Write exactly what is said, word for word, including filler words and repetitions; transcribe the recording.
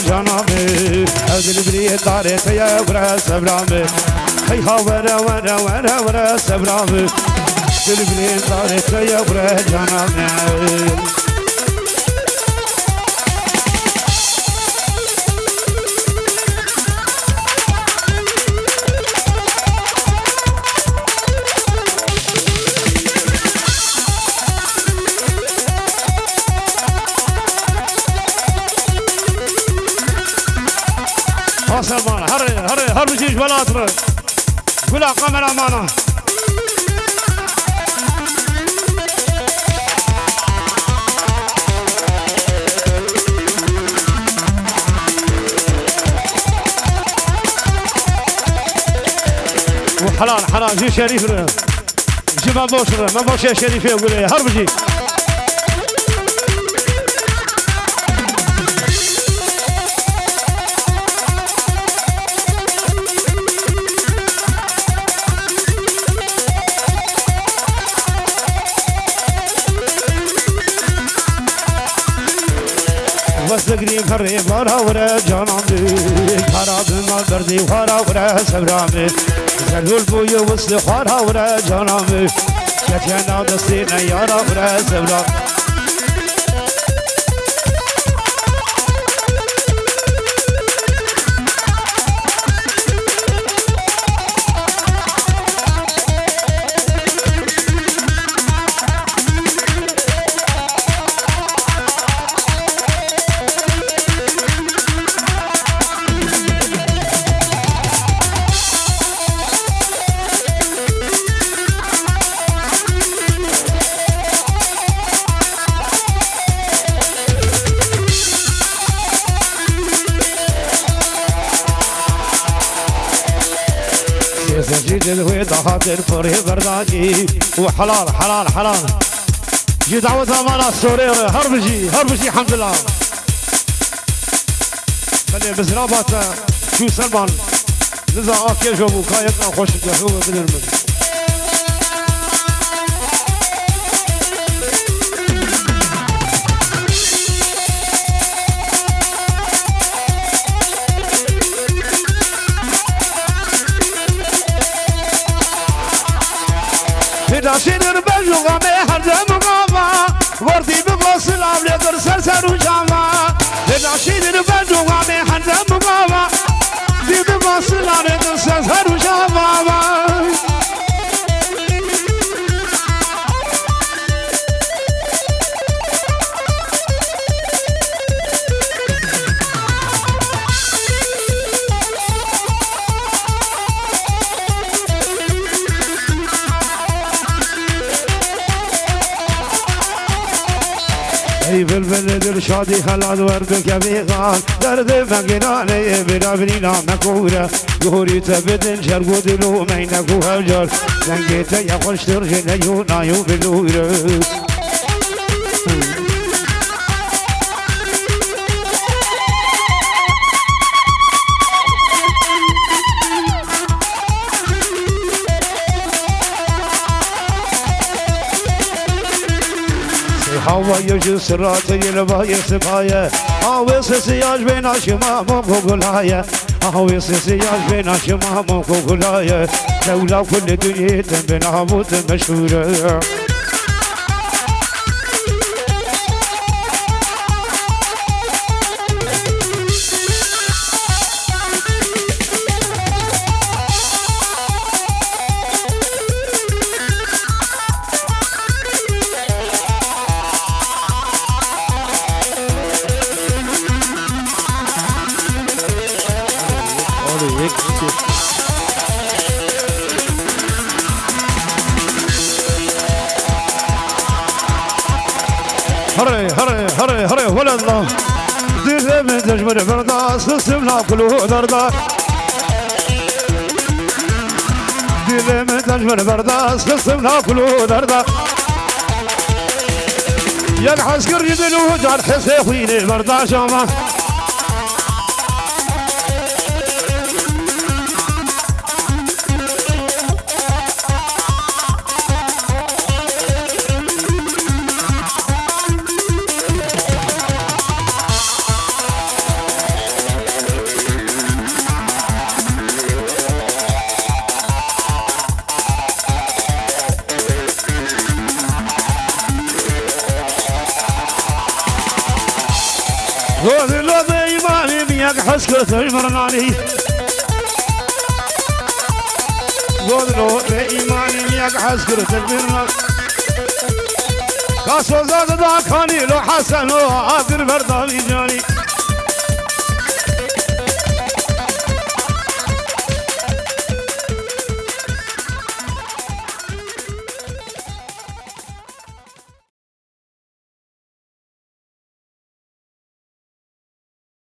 Cana min, ew dilbirî darê te ye, were sebra min. Hey ha, were, were, were, were sebra min. Dilbirî darê te ye, were cana min. Hasan bana, her, her, her bir şey welat re. Gula kameramana. Helal, helal, jî şerîf re. Ji me baş re, me başê şerîfê gulê, her bijî. Wes digrî ferê vara were cana min. Kara bi me berdî wara were sebra min. Zelûl bûye wis li xwara were cana min. Ketiye nav destê neyara were sebra. Sêzecî dil wê dahatir pirê berdanî û helal, helal, helal. Ji daweta me ra sorê re her bijî, her bijî hemdillah. Belê, mizraba te çû Selman. Niza a kêjo bû, ka yek na xweş dihû ve bilir min. Hêda şêdir bej û gamê herdem gava. Werdî bigo silav lê dir ser ser û cava. Hêda şîrin bend û gamê herdem gava. Dî bigo silav lê dir ser ser û cava. Ey bilbil Dilşadî xelat wer bike vêxan. Derdê me giran e, bira birîna me kowre. Guhorî te bidin cerg û dil û meynek û hevcar. Dengê te ye xweştir ji neyû nayû bilûre. Sê hawayê ji siratê li bayê sipaye. Awê sesê ya ji bêna şima mok û gulaye. Awê sesê ya ji bêna şima mok û gulaye. Dewla kulê dinyê tim bi nav û tim meşhûr e. Hare, hare, hare, hare, welatna. Dilê min tecmir berda, sisim na kulu derda. Dilê min tecmir berda, sisim na kulu derda. Yek heskir ji dil û car hesê xwînê berda şama. Godilo bêîmanî miyek hez kir tek mirnanî. Godilo bêîmanî miyek hez kir tek mirnanî. Ka soza dida kanî lo Heseno agir berdavî canî.